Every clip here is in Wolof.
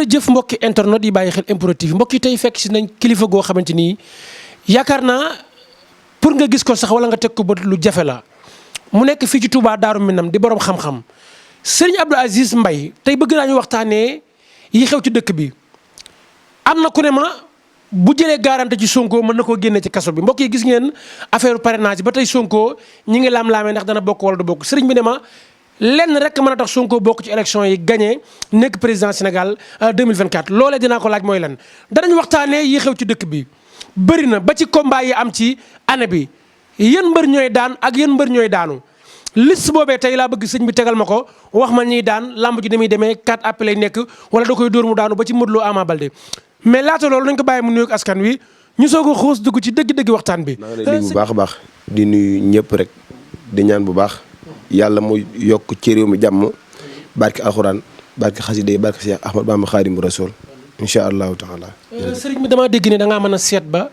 jëf mbokki internet yi bàyyi xel MPROD TV mbokk yi tey fekk si nañ kilifa goo xamante ni yaakaar naa pour nga gis ko sax wala nga teg ko bët lu jafe la mu nekk fii ci Touba Daaru Minam di borom xam-xam Serigne Abdou Aziz Mbaye tey bëgg naa ñu waxtaanee yi xew ci dëkk bi. am na ku ne ma bu jëlee garantie ci Sonko mën na koo génne ci kaso bi mbokk yi gis ngeen affaire parrainage ba tey Sonko ñi ngi laam-laamee ndax dana bokk wala du bokk Serigne bi ne ma. lenn rek mën a tax Sonko bokk ci élection yi gagné nekk président Sénégal 2024 loolee dinaa ko laaj mooy lan danañ waxtaanee yi xew ci dëkk bi bëri na ba ci combat yi am ci année bi yan mbër ñooy daan ak yan mbër ñooy daanu liste boobee tey laa bëgg sëñ bi tegal ma ko wax ma ñiy daan lamb ji damuy demee 4 appels lay nekk wala da koy dóor mu daanu ba ci Modou Lo Ama Baldé mais laata loolu nañ ko bàyyi mu nuyoog askan wi ñu soog a xuus dugg ci dëgg-dëgg waxtaan bi. maa ngi lay nuyu bu baax a baax di nuyu ñëpp rek di ñaan bu baax. yàlla mu yokk ci réew mi jàmm barke alxuraan barke xasida yi barke Cheikh Ahmad Bamba Xaadimu Rasuul incha allahu taala. sëriñ bi damaa dégg ne da ngaa mën a seet ba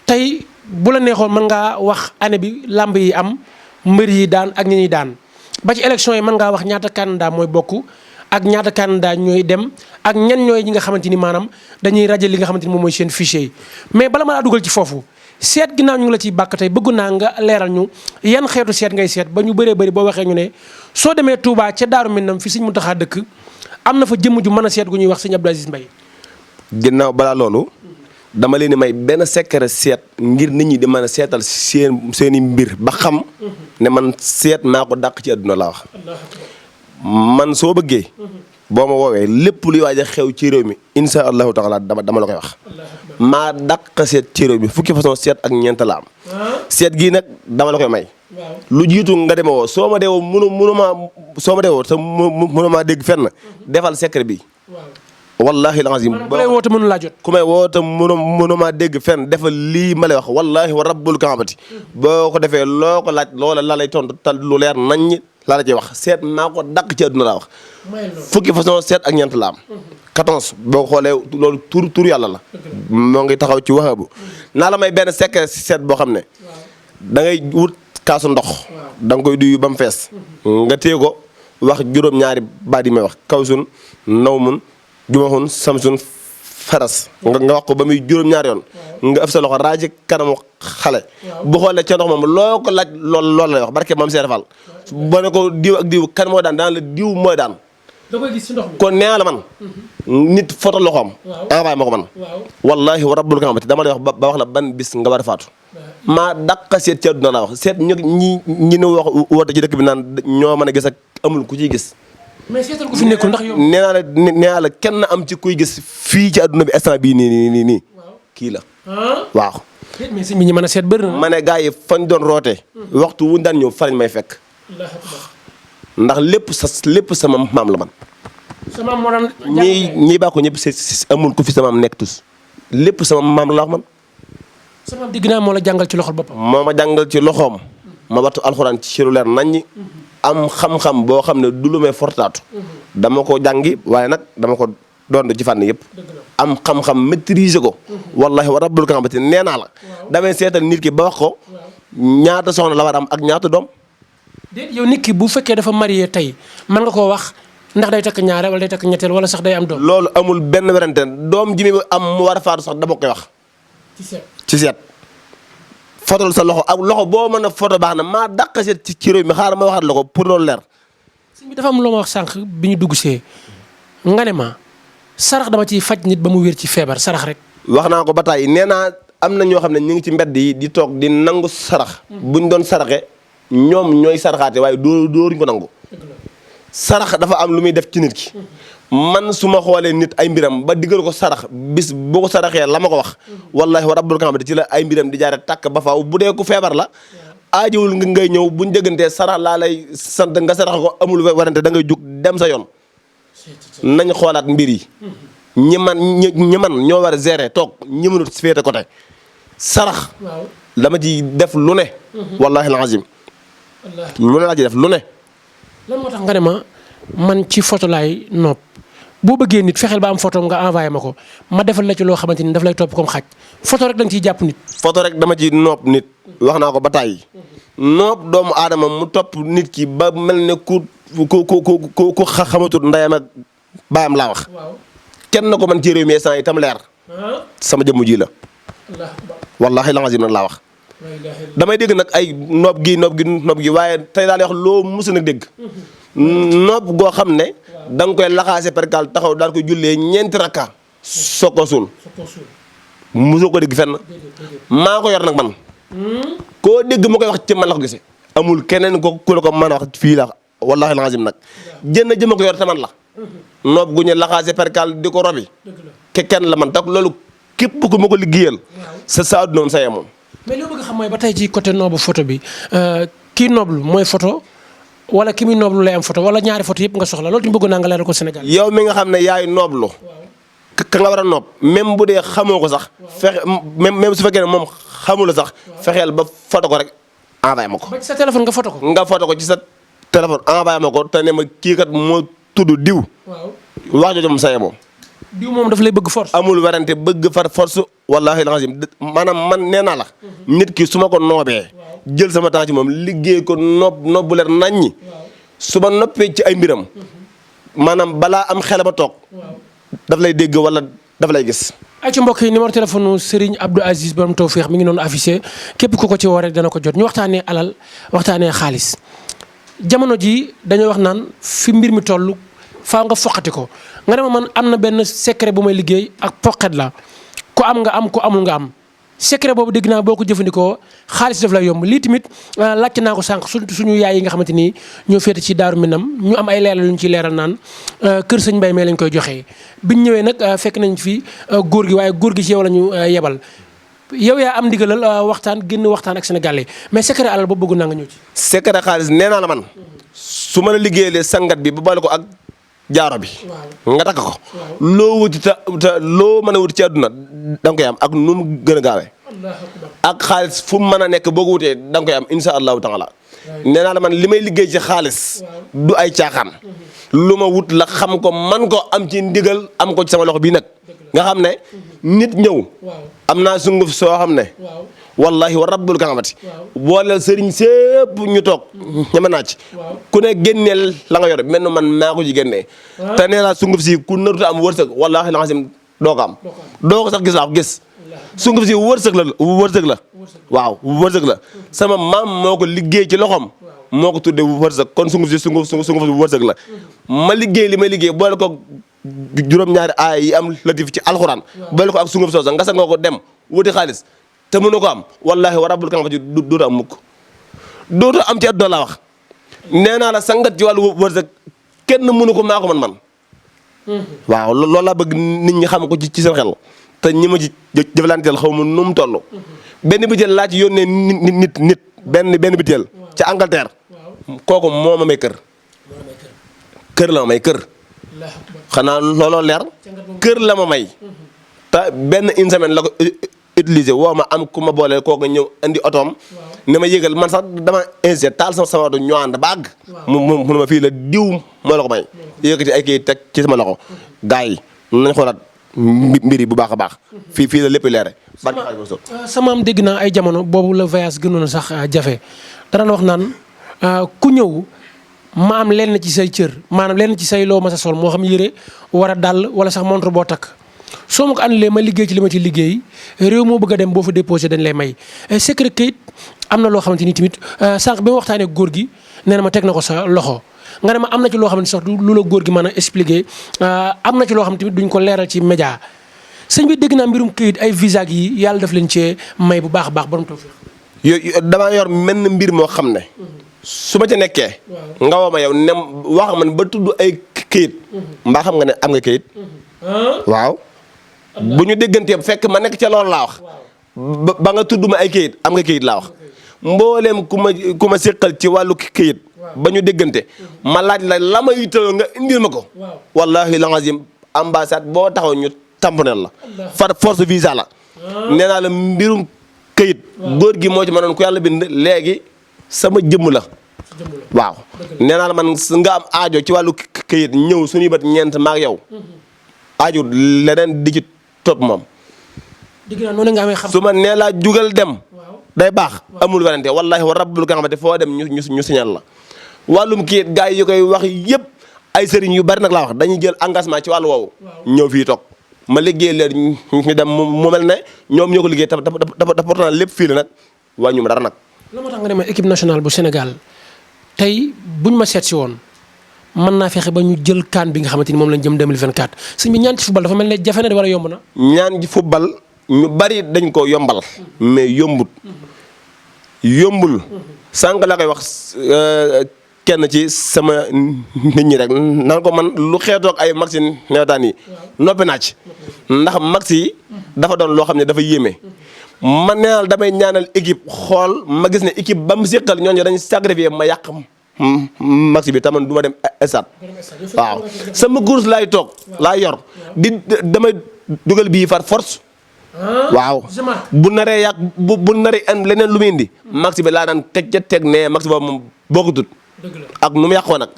tey bu la neexoon mën ngaa wax année bi làmb yi am mbër yi daan ak ñi ñuy daan ba ci élection yi mën ngaa wax ñaata candidat mooy bokk ak ñaata candidat ñooy dem ak ñan ñooy ñi nga xamante ni maanaam dañuy rajo li nga xamante ni moom mooy seen fichier yi mais bala ma laa dugal ci foofu. seet ginnaaw ñu ngi la ciy bàkk tey bëggu naa nga leeral ñu yan xeetu seet ngay seet ba ñu bëree bëri boo waxee ñu ne soo demee Touba ca Daaru Minam fi Sëñ Muntaxa dëkk am na fa jëmm ju mën a seet gu ñuy wax Sëñ Abdou Aziz Mbaye. ginnaaw balaa loolu dama leen di may benn secret seet ngir nit ñi di mën a seetal seeni mbir ba xam ne man seet maa ko dàq ci àdduna laa wax man soo bëggee. boo ma woowee lépp luy waaj a xew ci réew mi insha allahu taala dama la koy wax maa dàq seet ci réew mi fukki façon seet ak ñeent la am seet gii nag dama la koy may lu jiitu nga dema woo soo ma dee woo soo ma dee woo te mënu maa dégg fenn defal secret bi wallahi lazim ku may woote mënu laa jot ku may woote mënu maa dégg fenn defal lii ma lay wax wallahi wa rabbul kaabati boo ko defee loo ko laaj loola la lay tontu te lu leer naññ laa la ciy wax seet maa ko dàq ci àdduna laa wax fukki façon seet ak ñeent la am 14 boo xoolee loolu tur yàlla la moo ngi taxaw ci waxabu naa la may benn secret si seet boo xam ne da ngay wut kaasu ndox da nga koy duyu ba mu fees nga téye ko wax juróom-ñaari baat yi may wax kawsun nawmun jumaxun samsun faras nga wax ko ba muy juróom-ñaari yoon nga ëf sa loxo raaji kanamu xale bu xoolee ca ndox moom loo ko laaj loolu lay wax barke maam seerafal boo ne ko diw ak diw kan mooy daan daan la diw mooy daan da koy gis ci ndox mi kon nee la man nit foto loxoom envoyé ma ko man wallahi wa rabbul kaabati dama lay wax ba wax la ban bis nga war a faatu maa dàqa seet ci àdduna laa wax seet ñi ne wax woote ci dëkk bi naan ñoo mën a gis ak amul ku ciy gis mais seetal ko fi nekkul ndax yow. nee naa la kenn am ci kuy gis fii ci àdduna bi instant bii nii kii la waaw. mais sëñ bi ñu mën a seet bëri na. ma ne gars yi fañ doon roote. waxtu wuñ daan ñëw farañ may fekk. ndax lépp sama maam la man. sama maam moo daan. ñii baa ko ñëpp amul ku fi sama maam nekk tus lépp sama maam la wax man. sama maam digg naa moo la jàngal ci loxol boppam. moo ma jàngal ci loxoom. ma wattu alxuraan ci lu leer naññi. am xam-xam boo xam ne du lu may fortaatu dama ko jàngi waaye nag dama ko doon ci fànn yëpp am xam-xam maîtriser ko wallahi wa rabbul kaabati nee naa la damay seetal nit ki ba wax ko ñaata soxna la war am ak ñaata doom déet yow nit ki bu fekkee dafa marié tey mën nga koo wax ndax day takk ñaare wala day takk ñetteel wala sax day am doom loolu amul benn werante doom ji mi am mu war a faatu sax dama koy wax ci seet fotol sa loxo ak loxo boo mën a foto baax na maa dàq seet ci réew mi xaaral ma waxaat la ko pour loolu leer. sëñ bi dafa am loo ma wax sànq bi ñu dugg see nga ne ma sarax dama ciy faj nit ba mu wér ci feebar sarax rek. wax naa ko ba tàyyi nee naa am na ñoo xam ne ñu ngi ci mbedd yi di toog di nangu sarax. buñ doon saraxe ñoom ñooy saraxaate waaye dooruñ ko nangu. sarax dafa am lu muy def ci nit ki. man su ma xoolee nit ay mbiram ba diggal ko sarax bis boo ko saraxee la ma ko wax wallahi wa rabbul kaabati ci la ay mbiram di jaare tàkk ba faaw bu dee ku feebar la aajowul nga ngay ñëw buñ déggantee sarax laa lay sant nga sarax ko amul warante da ngay jug dem sa yoon nañ xoolaat mbir yi ñi man ñoo war a gérer toog ñi mënut féete côté sarax dama ci def lu ne wallahi alazim lu ne laa ci def lu ne lan moo tax nga ne ma man ci photo laay nopp boo bëggee nit fexeel ba am photo nga envoyé ma ko ma defal la ci loo xamante ni daf lay topp comme xaj photo rek da nga ciy jàpp nit. photo rek dama ci nopp nit wax naa ko ba tàyyi nopp doomu aadama mu topp nit ki ba mel ne ku xamatul ndeyam ak baayam laa wax. kenn ko man ci réew mi instant yi tam leer sama jëmm ji la wallahi la ngazim nag laa wax damay dégg nag ay noob gi waaye tey daal wax loo musu nag dégg noob goo xam ne da nga koy laxaase perkal taxaw daal koy jullee ñeenti rakka soo ko suul musoo ko dégg fenn maa ko yor nag man koo dégg ma koy wax ci man la ko gisee amul keneen ko ku la ko mën a wax fii la wallahi la ngazim nag jënn jëma ko yor te man la noob gu ñu laxaase perkal di ko robi kenn la man tak loolu képp ku ma ko liggéeyal sa àdduna moom sa yee moom mais li ma bëgg xam mooy ba tey ci côté noobu photo bi kii nooblu mooy photo wala ki muy nooblu lay am photo wala ñaari photo yëpp nga soxla loolu tamit bëgg naa nga leeral ko Sénégal. yow mi nga xam ne yaay nooblu ka nga war a noob même bu dee xamoo ko sax fexe même su fekkee ne moom xamula sax fexeel ba photo ko rek envoyé ma ko. ba ci sa téléphone nga photo ko. nga photo ko ci sa téléphone envoyé ma ko te ne ma kii kat moo tudd diw. waaw wax jooju moom sa yee moom. diw moom daf lay bëgg force. amul werante bëgg far force wallahi lazim maanaam man nee naa la. nit ki su ma ko noobee. jël sama temps ci moom liggéey ko noob bu leer naññi. su ma noppee ci ay mbiram. maanaam balaa am xel ba toog. daf lay dégg wala daf lay gis. ay ci mbokk yi numéro téléphone Serigne Abdou Aziz borom Tawfekh mi ngi noonu affiché képp ku ko ci woo rek dana ko jot ñu waxtaanee alal waxtaanee xaalis jamono ji dañoo wax naan fi mbir mi toll. faaw nga foqati ko nga ne ma man am na benn secret bu may liggéey ak poqet la ku am nga am ku amul nga am secret boobu dégg naa boo ko jëfandikoo xaalis daf lay yomb lii tamit laajte naa ko sànq suñu yaay yi nga xamante ni ñoo féete ci Daaru Minam ñu am ay leeral lu ñu ciy leeral naan kër sëñ Mbay mee lañ koy joxee biñ ñëwee nag fekk nañ fi góor gi waaye góor gi ci yow la ñu yebal yow yaa am ndigalal waxtaan génn waxtaan ak sénégalais mais secret alal boobu bëgg naa nga ñëw ci. secret xaalis nee naa la man su ma la liggéeyee sangat bi ba boole ko ak jaaro bi nga takk ko loo wuti te loo mën a wuti ci àdduna da nga koy am ak nu mu gën a gaawee ak xaalis fu mu mën a nekk boo ko wutee da nga koy am insha allahu taala nee naa la man li may liggéey ci xaalis du ay caaxaan lu ma wut la xam ko man ko am ci ndigal am ko ci sama loxo bii nag nga xam ne nit ñëw am naa sunguf soo xam ne wallahi wa rabbul kaamati booleel sëriñ sépp ñu toog ñeme naa ci ku ne génneel la nga yor mel man maa ko ci génnee te nee naa sunguf si ku naruta am wërsëg wallahi la nga xam doo ko am doo ko sax gis laa ko gis sunguf si wërsëg la waaw wërsëg la sama maam moo ko liggéey ci loxoom moo ko tuddee wërsëg kon sunguf si wërsëg la ma liggéey li may liggéey boole ko juróom-ñaari aay yi am latif ci alxuraan boole ko ak sunguf soosa nga sa nga ko dem wuti xaalis te mënu ko am wallahi wa rabbul kaamati dootu am mukk dootu am ci àdduna laa wax nee naa la sangat ci wàllu wërsëg kenn mënu ko maa ko man waaw loolu laa bëgg nit ñi xam ko ci seen xel te ñi ma ci jëflanteel xaw ma nu mu toll benn biteel laa ci yónnee nit benn biteel ca Angleterre kooku moo ma may kër la ma may kër xanaa looloo leer kër la ma may te benn une semaine la ko utiliser woo ma am ku ma booleel kooku ñëw indi otoom ne ma yëgal man sax dama insisté taal sama oto ñu ànd ba àgg mu ne ma fii la diw moo la ko may yëkkati ay kii teg ci sama loxo gars yi nañ xoolaat mbir yi bu baax a baax fii la lépp leere sama am dégg naa ay jamono boobu la voyage gënoon sax jafe dara wax naan ku ñëw ma am lenn ci say cër maanaam lenn ci say loo ma sa sol moo xam yére war a dàll wala sax montre boo takk soo ma ko àndalee ma liggéey ci li ma ci liggéey réew moo bëgg a dem boo fa déposé dañ lay may secret kayit am na loo xamante ni tamit sànq bi ma waxtaanee góor gi nee na ma teg na ko sa loxo nga ne ma am na ci loo xamante sax lu la góor gi mën a expliquer am na ci loo xam tamit duñ ko leeral ci média sëñ bi dégg naa mbirum kayit ay visa yi yàlla daf leen cee may bu baax a baax borom Tawfekh. yooyu damaa yor menn mbir moo xam ne. su ma ca nekkee. nga woo ma yow ne wax man ba tudd ay kayit. mbaa xam nga ne am nga kayit. waaw. bu ñu déggantee fekk ma nekk ca loolu laa wax. ba nga tudd ma ay kayit am nga kayit laa wax. mbooleem ku ma séqal ci wàllu kayit. ba ñu déggante. ma laaj la ma yittewoo nga indil ma ko. wallahi lazim ambassade boo taxaw ñu tamponel la. far force visa la. nee naa la mbirum kayit. góor gi moo ci mënoon ku yàlla bind léegi sama jëmm la. waaw nee naa la man nga am aajo ci wàllu kayit ñëw suñuy bët ñeent maag yow. aajo leneen di ci topp moom. dégg naa noonu nga amee xam. su ma nee laa jugal dem. day baax amul werante wallahi wa rabbul nga xamante foo dem ñu signal la. wàllum kayit gars yi koy wax yëpp ay sëriñ yu bari nag laa wax dañuy jël engagement ci wàllu woowu. ñëw fii toog ma liggéey leen ñu dem mu mel ne ñoom ñoo ko liggéey dafa pourtant lépp fii la nag wàññi ma dara nag. la moo tax nga ne ma équipe nationale bu Sénégal tey buñ ma seet si woon mën naa fexe ba ñu jël CAN bi nga xamante ni moom lañ jëm 2024 sëñ bi ñaan ci football dafa mel ne jafe na de wala yomb na. ñaan ci football ñu bari dañ ko yombal. mais yombul. sànq la koy wax kenn ci sama nit ñi rek naan ko man lu xeetoog ay match nawetaan yi noppi naa ci ndax match yi dafa doon loo xam ne dafa yéeme. man neenal damay ñaanal équipe xool ma gis ne équipe ba mu séqal ñooñu dañ sacrifié ma yàq match bi taman du ma dem stade waaw sama course laay toog laay yor damay dugal bii far force waaw bu naree yàq bu naree am leneen lu muy indi match bi laa daan teg ne match boobu moom bokkutut ak nu mu yàqoo nag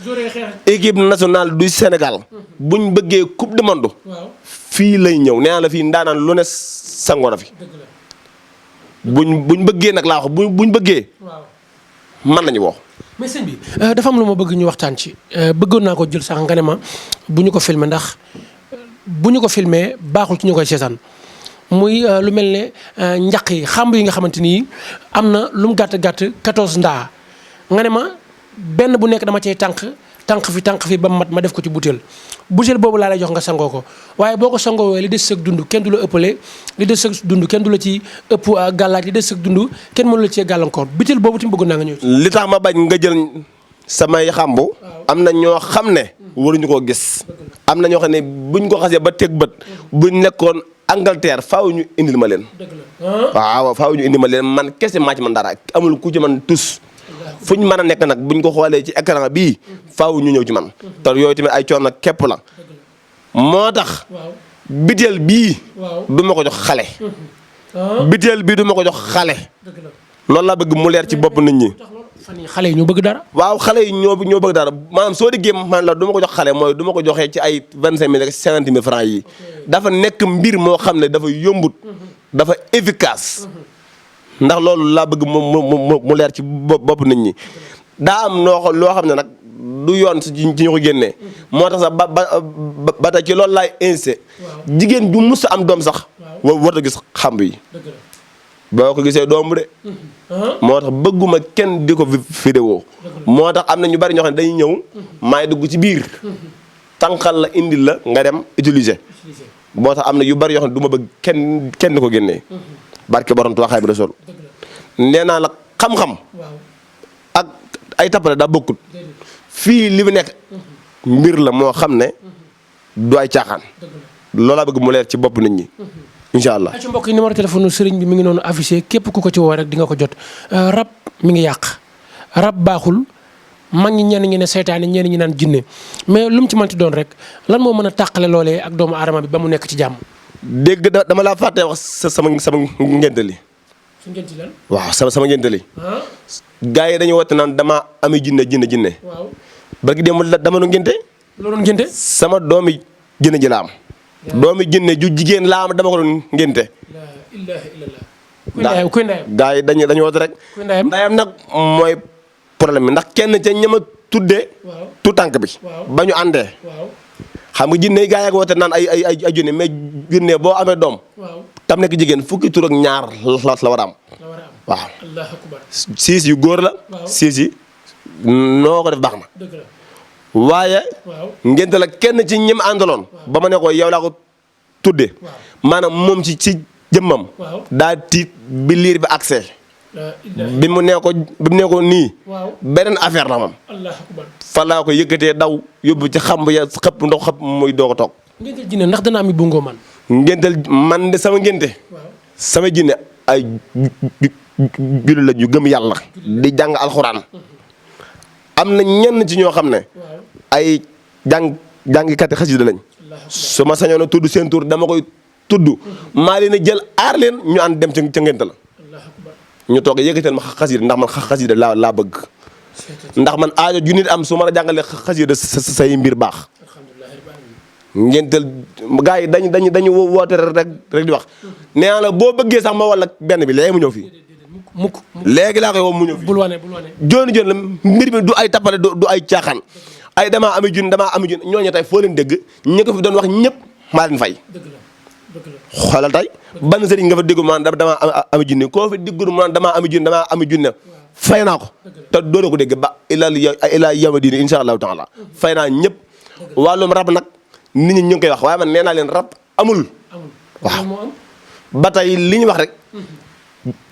équipe nationale du Sénégal buñ bëggee coupe du monde fii lay ñëw nee naa la fii ndaanaan lu ne sangoo na fi buñ bëggee nag laa wax buñ bëggee mën nañu woo. mais sëñ bi dafa am lu ma bëgg ñu waxtaan ci bëggoon naa ko jël sax nga ne ma bu ñu ko filmé ndax bu ñu ko filmé baaxul ci ñu koy seetaan muy lu mel ne njaq yi xàmb yi nga xamante ni am na lu mu gàtt 14 ndaa nga ne ma benn bu nekk dama cay tànq fi ba mat ma def ko ci butéel boobu laa lay jox nga sangoo ko waaye boo ko sangoowee li des sëg dund kenn du la ëppale li des sëg dund kenn du la ci ëpp gàllaaj li des sëg dund kenn mënu la ci gàllankoor butéel boobu tamit bëgg naa nga ñëw ci. li tax ma bañ nga jël samay xàmbu am na ñoo xam ne waruñu koo gis am na ñoo xam ne buñ ko xasee ba teg bët buñ nekkoon Angleterre faaw ñu indil ma leen. waaw faaw ñu indil ma leen man kese maa ci man dara amul ku ci man tus fu ñu mën a nekk nag buñ ko xoolee ci écran bii faaw ñu ñëw ci man te yooyu tamit ay coono képp la moo tax biteel bii du ma ko jox xale biteel bii du ma ko jox xale loolu laa bëgg mu leer ci bopp nit ñi fan yi xale yi ñoo bëgg dara waaw xale yi ñoo bëgg dara maanaam soo déggee man la du ma ko jox xale mooy du ma ko joxee ci ay 25 000 ak 50 000 francs yi dafa nekk mbir moo xam ne dafa yombut dafa efficace ndax loolu laa bëgg mu leer ci bopp nit ñi daa am loo xam ne nag du yoon ci ñu ko génnee moo tax sax ba tey ci loolu laay insisté jigéen ju mus am doom sax war a gis xamb yi boo ko gisee doom bu de moo tax bëgguma kenn di ko vidéo moo tax am na ñu bari ñoo xam ne dañuy ñëw maay dugg ci biir tànqal la indil la nga dem utiliser moo tax am na yu bari yoo xam ne du ma bëgg kenn di ko génnee barke borom Tuubaa Xaadimu Rasuul nee naa la xam-xam ak ay tappale daa bokkut fii li fi nekk mbir la moo xam ne du ay caaxaan loolaa bëgg mu leer ci bopp nit ñi incha allah. ci mbokk yi numéro téléphone sëriñ bi mi ngi noonu affiché képp ku ko ci woo rek di nga ko jot rab mi ngi yàq rab baaxul mag ñi ñenn ñi ne seytaane ñenn ñi naan jinne mais lu mu ci mënti doon rek lan moo mën a tàqale loolee ak doomu aadama bi ba mu nekk ci jàmm. dégg dama laa fàttee wax sama ngénte li waaw sama ngénte li gars yi dañu woote naan dama ami jinne waaw barki démb dama nu ngénte loolu ngénte sama doomi jinne ji la am doomi jinne ju jigéen laa am dama ko doon ngénte kuy ndeyam gars yi dañu woote rek ndeyam nag mooy problème bi ndax kenn ca ñama tuddee tu tànk bi ba ñu àndee xam nga jinne yi gaa yaa ko woote naan ay junne mais junne boo amee doom tam nekk jigéen fukki tur ak ñaar la war a am waaw siis yu góor la siis yi noo ko def baax na waaye ngénte la kenn ci ñim àndaloon ba ma ne ko yow laa ko tudde maanaam moom ci jëmmam daa tiit bi liir bi accès bi mu nee ko nii beneen affaire la moom fa laa ko yëkkatee daw yóbbu ci xamb ya xëpp ndox xëpp muy doog a toog. ngéntel jinne ndax dana am i bungo man. ngéntel man de sama ngénte sama jinne ay jullit la ñu gëm yàlla di jàng alxuraan am na ñenn ci ñoo xam ne ay jàngikati xasida lañ su ma sañoon a tudd seen tur dama koy tudd maa leen a jël aar leen ñu ànd dem ca ngénte la ñu toog yëkkatal ma xasida ndax man xasida laa bëgg ndax man aajo ju nit am su ma la jàngalee xasida say mbir baax ngéntel gars yi dañu woote rek di wax nee naa la boo bëggee sax ma wala benn bi léegi mu ñëw fii léegi laa koy woo mu ñëw fii bul wane jooni la mbir mi du ay tappale du ay caaxaan ay damaa ami junni ñooñu tey foo leen dégg ñi ko fi doon wax ñëpp maa leen fay. xoolal tey ban sëriñ nga fa déggul mu naan damaa ami junni koo fi déggul mu naan damaa ami junni fay naa ko te doona ko dégg ba ilaa yawma diini insha allahu taala fay naa ñëpp. wàllum rab nag nit ñi ñu ngi koy wax waaye man nee naa leen rab amul. waaw ba tey li ñu wax rek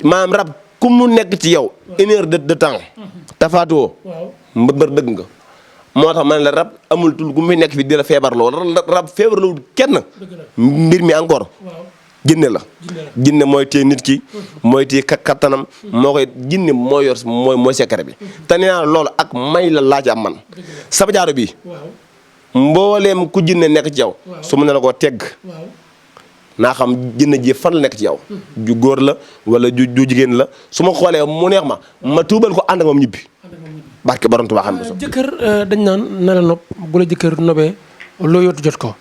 maanaam rab ku mu nekk ci yow une heure de temps tafaatuwoo mbër dëgg nga. moo tax man la rab amul tul gu muy nekk fi di la feebarloo rab feebarloo kenn mbir mi encore jinne la. jinne mooy téye nit ki mooy téye kattanam moo koy jinne moo yor mooy secret bi te nee naa loolu ak may la laaj am man sama jaaro bi mbooleem ku jinne nekk ci yow su ma ne la koo tegg naa xam jinne ji fan la nekk ci yow ju góor la wala ju jigéen la su ma xoolee mu neex ma tuubal ko ànd ak moom ñibbi barke borom Tuubaa xam ne jëkkër dañ naan na la nopp bu la jëkkër nobee loo yootu jot ko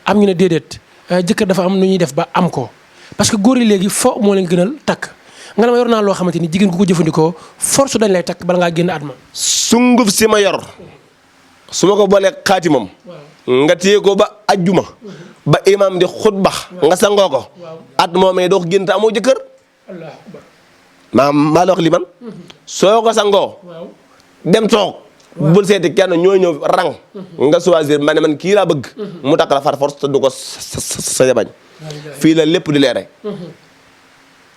am ñu ne déedéet jëkkër dafa am nu ñuy def ba am ko parce que góor yi léegi fo moo leen gënal takk nga ne ma yor naa loo xamante ni jigéen ku ko jëfandikoo force dañ lay takk bala ngaa génn at ma sunguf si ma yor su ma ko boolee xaati moom nga téye ko ba ajjuma ba imam di xutba nga sangoo ko at moomee doo ko génn te amoo jëkkër maa la wax li man soo ko sangoo dem toog bul seeti kenn ñoo ñëw rang nga choisir ma ne man kii laa bëgg mu takk la far force te du ko sa bañ fii la lépp di leere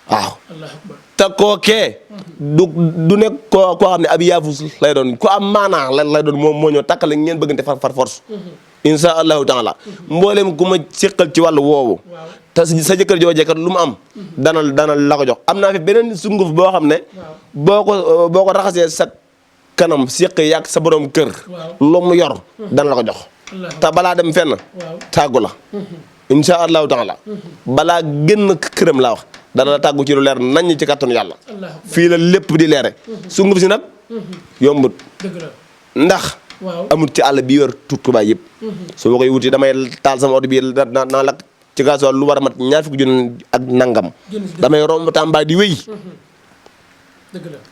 waaw te kookee du nekk koo xam ne ab yaafus lay doon ku am maanaa lay doon moom moo ñëw takk la ngeen bëggante far force insha allahu taala mboolem ku ma séqal ci wàllu woowu te sa jëkkër joo jëkkër lu mu am dana la ko jox am naa fi beneen sunguf boo xam ne boo ko raxasee sa kanam séq yàgg sa borom kër lu mu yor dana la ko jox te balaa dem fenn tàggu la insha allahu taala balaa génn këram laa wax dana la tàggu ci lu leer nañ ci kattanu yàlla fii la lépp di leere sunguf si nag yombut ndax amul ci àll bi yor Tuubaa yëpp su ma koy wuti damay taal sama oto bi naa lakk ci gasoil lu war a mat ñaar fukki junni ak nangam damay romb Tamba di wéy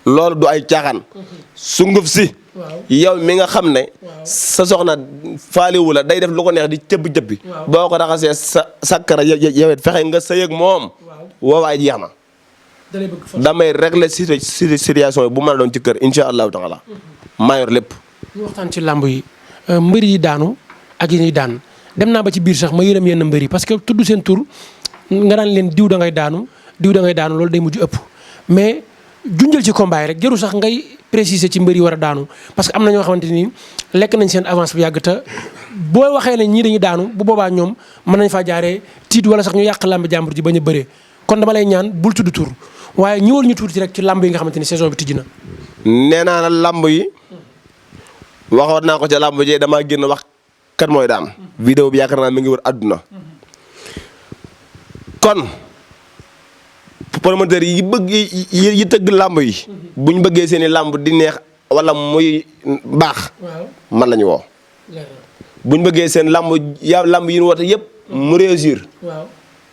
loolu du ay caaxaan sunguf si yow mi nga xam ne sa soxna faaliwu la day def lu ko neex di cëbb-cëbbi boo ko raxasee sa sakkara yowet fexe nga sëy ak moom woowaay jeex na damay régler situation yi bu mën a doon ci kër insha allahu taala maa yor lépp ñu waxtaan ci làmb yi mbër yi daanu ak yi ñuy daan dem naa ba ci biir sax ma yërëm yenn mbër yi parce que tudd seen tur nga daan leen diw da ngay daanu loolu day mujj ëpp mais junjal ci combat yi rek jëru sax ngay préciser ci mbër yi war a daanu parce que am na ñoo xamante ni lekk nañ seen avance bu yàgg te boo waxee ne ñii dañuy daanu bu boobaa ñoom mën nañ faa jaaree tiit wala sax ñu yàq làmb jàmbur ji bañ a bëree kon dama lay ñaan bul tudd tur waaye ñëwal ñu tuuti rek ci làmb yi nga xamante ni saison bi tijji na. nee naa la làmb yi waxoon naa ko ca làmb ji damaa génn wax kan mooy daan. vidéo bi yaakaar naa mi ngi wër àdduna. kon promoteurs yi bëgg yi tëgg làmb yi. bu ñu bëggee seen i làmb di neex wala muy baax. man la ñu woo. bu ñu bëggee seen làmb yi ñu woote yëpp mu réussir.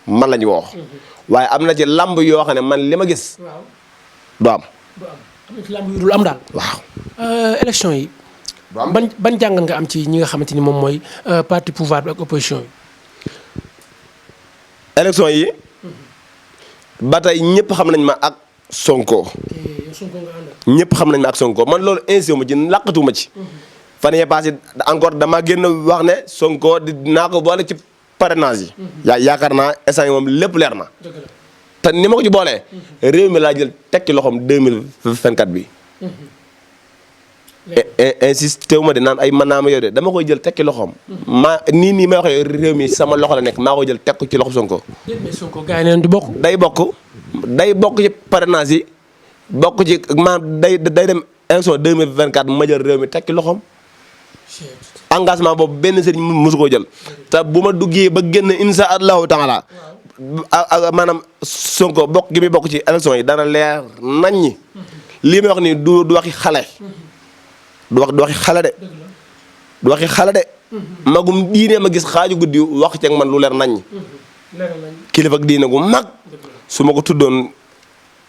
man la ñu woo. waaye am na ci làmb yoo xam ne man li ma gis. du am. làmb yu dul am daal. waaw. élection yi. ban jàngat nga am ci ñi nga xamante ni moom mooy parti pouvoir bi ak opposition yi. élection yi. ba tey ñëpp xam nañ ma ak Sonko. ñëpp xam nañ ma ak Sonko man loolu insisté ma ci làqatuma ci. fan yee passé encore dama génn wax ne Sonko dinaa ko boole ci parrainage yi. yaakaar naa instant yi moom lépp leer na. te ni ma ko ci boolee. réew mi laa jël tekki loxoom 2024 bi. insisté wu ma de naan ay mën naa ma yow de dama koy jël tekki loxoom. nii may waxee réew mi sama loxo la nekk maa koy jël tekk ci loxo Sonko. mais Sonko gars yi neen du bokk. day bokk ci parrainage yi bokk ci maanaam day dem élection 2024 ma jël réew mi tekki loxoom. engagement boobu benn sëriñ mosu koo jël. te bu ma duggee ba génn insha allahu taala maanaam Sonko bokk gi muy bokk ci élection yi dana leer naññi. lii may wax nii du waxi xale. du waxi xale de. du waxi xale de. magum diine ma gis xaaju guddi wax ceeg man lu leer naññi. kilifa ak diine gu mag. su ma ko tuddoon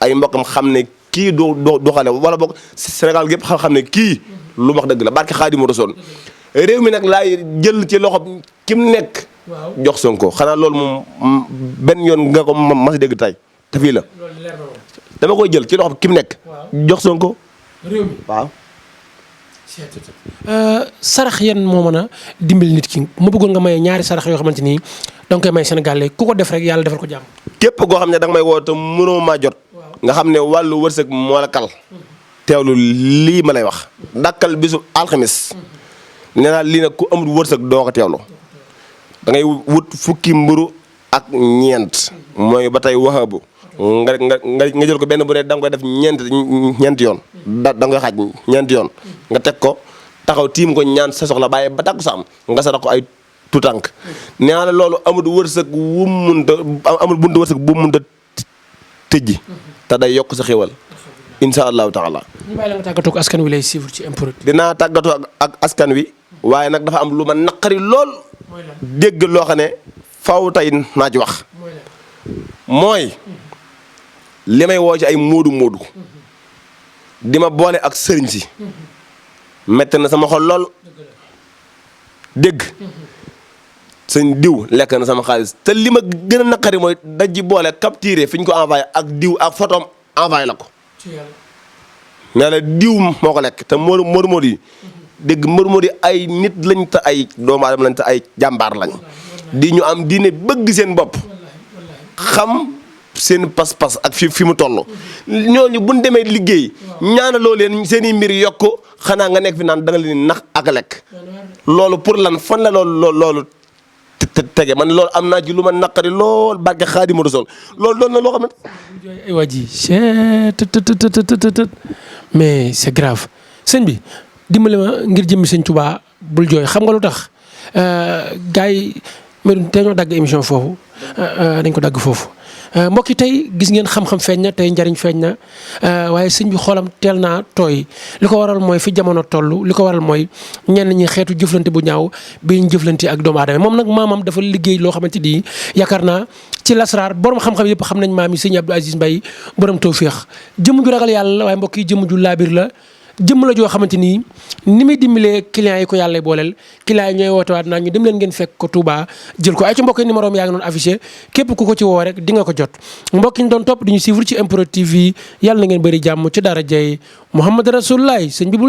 ay mbokkam xam ne kii du xale wala boog Sénégal gépp xam ne kii lu wax dëgg la barke Xaadimu Rasuul réew mi nag laay jël ci loxo ki mu nekk. waaw jox Sonko xanaa loolu moom benn yoon nga ko mas a dégg tey te fii la. loolu leer na moom. dama koy jël ci loxo ki mu nekk. jox Sonko. réew mi waaw. sarax yan moo mën a dimbali nit ki ma bëggoon nga maye ñaari sarax yoo xamante ni danga koy may Sénégal ku ko def rek yàlla defal ko jàmm. képp koo xam ne danga may woo te mënoo maa jot. nga xam ne wàllu wërsëg moo la kal. teewlu lii ma lay wax. dakkal bisu alxamis. nee naa lii nag ku amul wërsëg doo ko teewlu. da ngay wut fukki mburu ak ñeent. mooy ba tey waxabu. nga jël ko benn bu ne da nga koy def ñeenti yoon. da nga koy xaaj ñeenti yoon. nga teg ko taxaw tiim ko ñaan sa soxla bàyyi ba takku sa am nga sarax ko ay tutànk. nee na loolu amul wërsëg wu munta amul buntu wërsëg bu munta tëjji. te day yokk sa xéwal. incha allahu taala. ñu bàyyi la nga tàggatoo ak askan wi lay suivre ci MPROD. dinaa tàggatoo ak askan wi. waaye nag dafa am lu ma naqari lool. dégg loo xam ne faw tey naa ci wax. mooy li may woo ci ay moodu di ma boole ak sëriñ si. metti na sama xol lool. dégg sëñ diw lekk na sama xaalis te li ma gën a naqari mooy daj ji boole capturé fi ñu ko envoyé ak diw ak photom envoyé la ko. nee na diw moo ko lekk te moodu yi. dégg moodu yi ay nit lañ te ay doomu aadama lañ te ay jàmbaar lañ. di ñu am diine bëgg seen bopp. xam seen pas-pas ak fi mu toll. ñooñu bu ñu demee liggéey. ñaanaloo leen seen i mbir yokk xanaa nga nekk fi naan da nga leen nax ak a lekk. loolu pour lan fan la loolu tege man loolu am naa ci lu ma naqari lool barke Xaadimu Rasuul loolu doon na loo xam ne. ay waa ji mais c'est grave sëñ bi dimbali ma ngir jëmmi sëñ Touba bul jooy xam nga lu tax gars yi te ñoo dagg émission foofu dañ ko dagg foofu. mbokk yi tey gis ngeen xam-xam feeñ na tey njariñ feeñ na waaye sëñ bi xoolam teel naa tooy li ko waral mooy fi jamono toll li ko waral mooy ñenn ñi xeetu jëflante bu ñaaw bi ñu jëflante ak doomu aadama moom nag maamam dafa liggéey loo xamante ni yaakaar naa ci lasraar borom xam-xam yëpp xam nañ maam yi sëñ Abdou Aziz Mbaye borom tawféex jëmm ju ragal yàlla waaye mbokk yi jëmm ju laabir la. jëmm la joo xamante ni ni muy dimbalee clients yi ko yàlla booleel clients yi ñooy woote waat naa ñu dem leen ngeen fekk ko Touba jël ko ay ci mbokk yi numéro yaa ngi noonu affiché képp ku ko ci woo rek di nga ko jot mbokk yi ñu doon topp di ñu suivre ci MPROD TV yàlla na ngeen bëri jàmm ci dara jey Muhammad Rasulullah sëñ bi bul